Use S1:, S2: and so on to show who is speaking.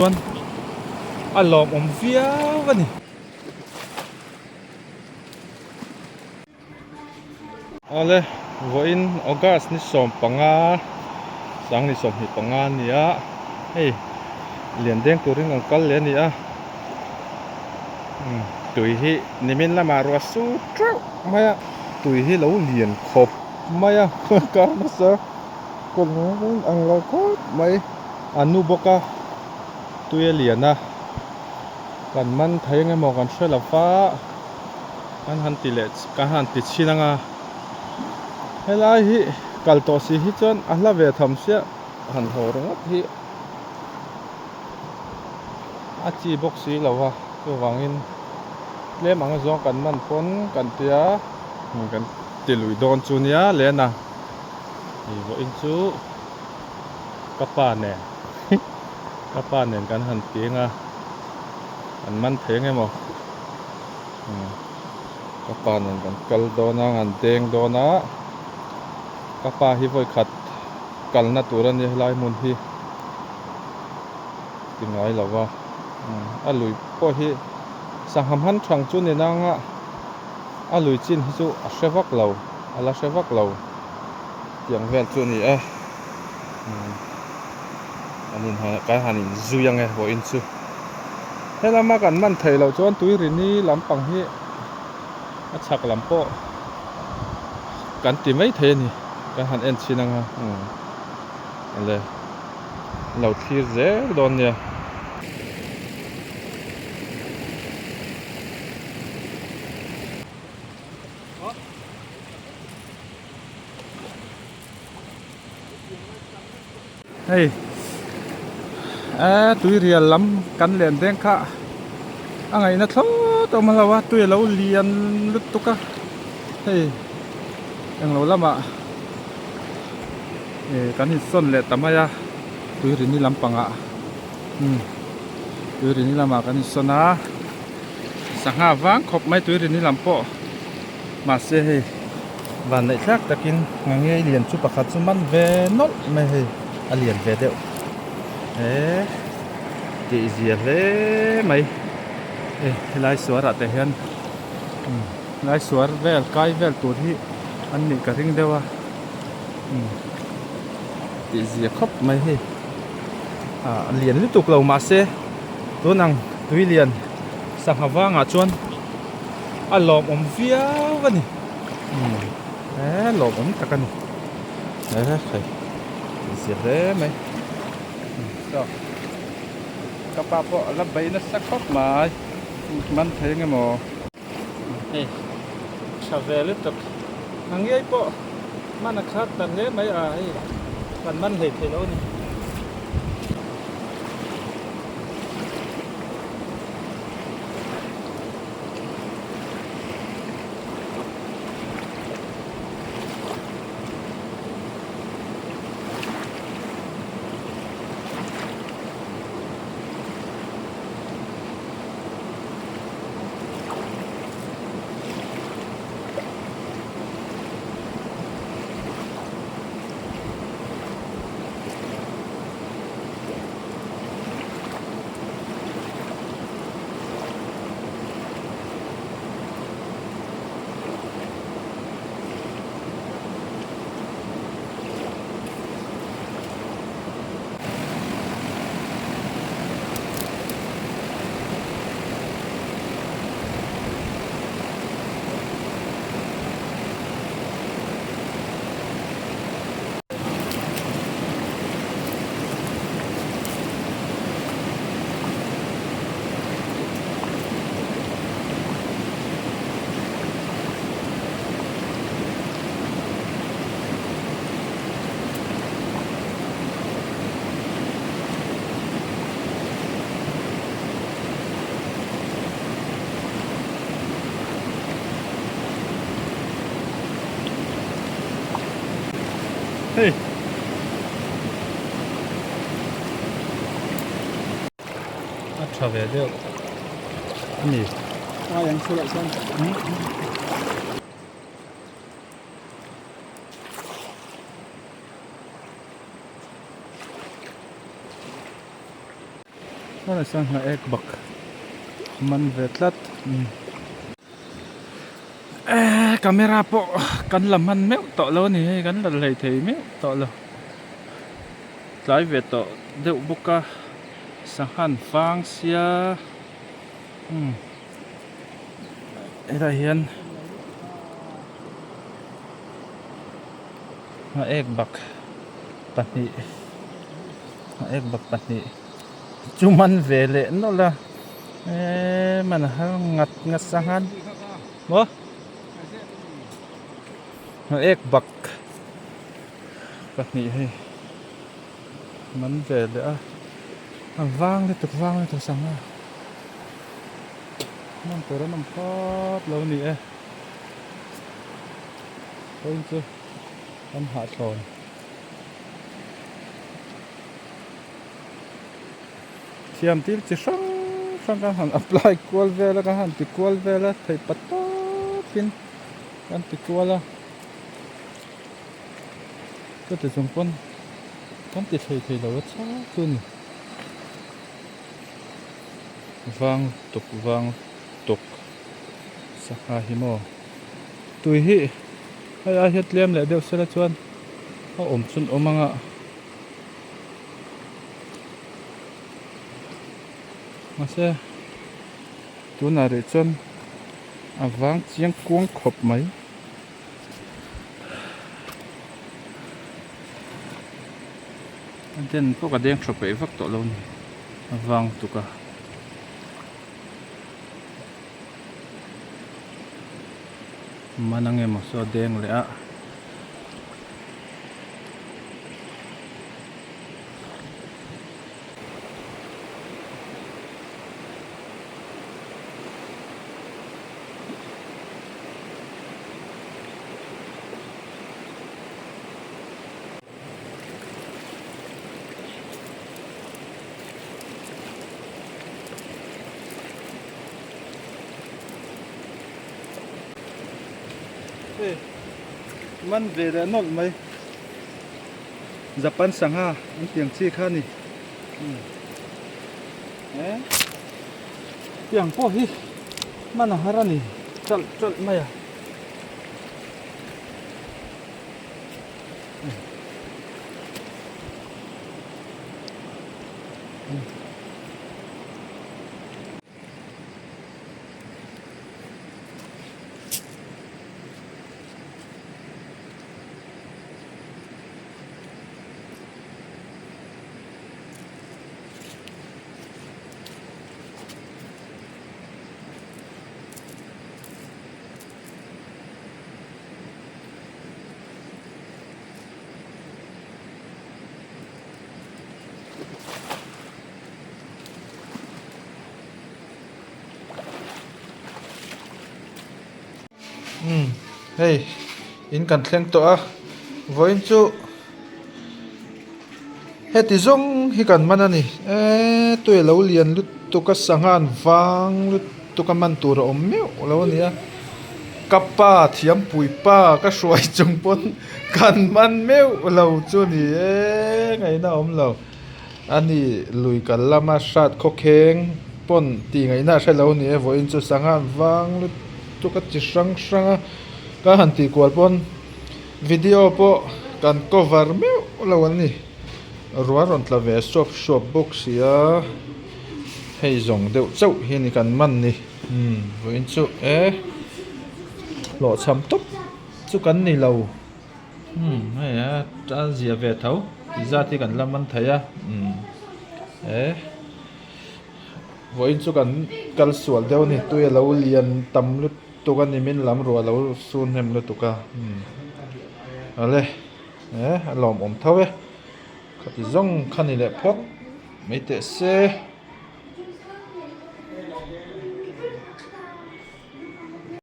S1: chuan a lawmawm viau a ni. Awle, vawiin August ni 15, sangni 25 a ni a, hei lian deng turin kan kal leh a ni a, tui hi nimin lamah ruah sur teuh mai a, tui hi lo lian khawp mai a, kar hmasa kawng ang lo khawp mai a nu bawk a, tui a lian a, kan man thei ang emaw kan hre lo va. Kan han ti leh kan han ti chhin anga helai hi kal tawh si hi chuan a hla ve tham sia han haw ringawt hi a chi bawk si lo va chuvangin tlem ang zawng kan man pawn kan tia kan ti lui dawn chu nia lena hei vawiin chu ka pa nen ka pa nen kan han ti anga an man thei ang emaw. Ka pa nen kan kal dawn a, an deng dawn a, ka pa hi vawi khat kalna tur a nia helai hmun hi ti ngai lo va, a lui pawh hi sangha hman thang chu ni nang a, a lui chin hi chu a hre vak lo, a la hre vak lo tiang vel chu a ni e, an in kan han inzui ang e vawiin chu. Helama kan man theih loh chuan tuirini lampang hi a chhak lam pawh kan ti mai thei a ni kan han en chhin ang a le lo thlir zel dawn nia. Hei eee tui rial lam kan len deng kha a ngaihna thlawt a awm lo a tui a lo lian lutuk a hei englo lamah eh kan insawn leh ta mai a tui rini lampangah umm tui rini lamah kan insawn a sangha vang khawp mai tui rini lam pawh mahse hei van neih thlak takin nga ngei lian chu pakhat chu man ve nawlh mai hei a lian ve deuh he tih zia hle mai hei helai suar ah te hian umm helai suar vel kai vel tur hi an nih ka ring deuh a umm tih zia khawp mai hei ah a lian lutuk lo mahse tun ang tui lian sangha vangah chuan a lawmawm viau a ni umm he lawmawm tak a ni he hei zia hle mai saw ka pa pawh a la bei nasa khawp mai man thei ang emaw hei tha ve lutuk a ngei pawh man a khat ta hle mai a hei kan man hlei thei lo a ni. Hei. A tha ve deuh a ni.
S2: Ai ang chhulah chuan.
S1: Tunah sangha ek bak man ve tlat eee camera pawh kan la hman meuh tawh lo a ni hei kan la hlei thei meuh tawh lo tlai ve tawh deuh bawk a sangha an fang sia umm helaiah hian ek bak pahnih ek bak pahnih. Chu man ve leh nawlh a eee man a har ngat ngat sanghan maw ek bak pahnih hei man ve leh a a vang lutuk vang lutuk sangha man tur an awm khawp lo a ni e vawiin chu an hahthlawn. Thiam thil chi hrang hrang kan han apply kual vel a kan han ti kual vel a theih pa tawpin kan ti kual a chuti chung pawn kan ti thei thei lo a chhang chu a ni vang tuk vang tuk sangha hi maw tui hi hei ai hian tlem leh deuh sela chuan a awm chu an awm ang a. Mahse tunah rih chuan a vang chiang kuang khawp mai. A den pawh ka deng tha peih vak tawh lo a ni a vang tuk a. Man ang emaw saw a deng leh a. Hei man ve leh nawlh mai Japan sangha an tiang chi kha a ni eh tiang pawh hi man a har a ni ṭalh ṭalh mai a. Umm hei in kan thleng tawh a vawiin chu heti zawng hi kan man a ni eee tui a lo lian lutuk a sangha an vang lutuk a man tur a awm meuh lo a ni a ka pa thiampui pa ka hruai chung pawn kan man meuh lo chu a ni eee ngaihna a awm lo. A ni, lui kal lama hrat khawkheng pawn tih ngaihna a hre lo ni e, vawiin chu sangha an vang lutuk a chi hrang hrang a, ka han tih kual pawn video pawh kan cover meuh lo an ni, ruah rawn tla ve suap suap bawk si a, hei zawng deuh chauh hi a ni kan man ni, umm vawiin chu e hlawhchham tawp chu kan ni lo. Umm hei a a zia ve tho tih zat hi kan la man thei a umm he vawiin chu kan kal sual deuh a ni tui a lo lian tam lutuk a ni min lam ruah a lo sur hnem lutuk a umm awle he a lawmawm tho e khati zawng kha ni leh phawt mai teh se.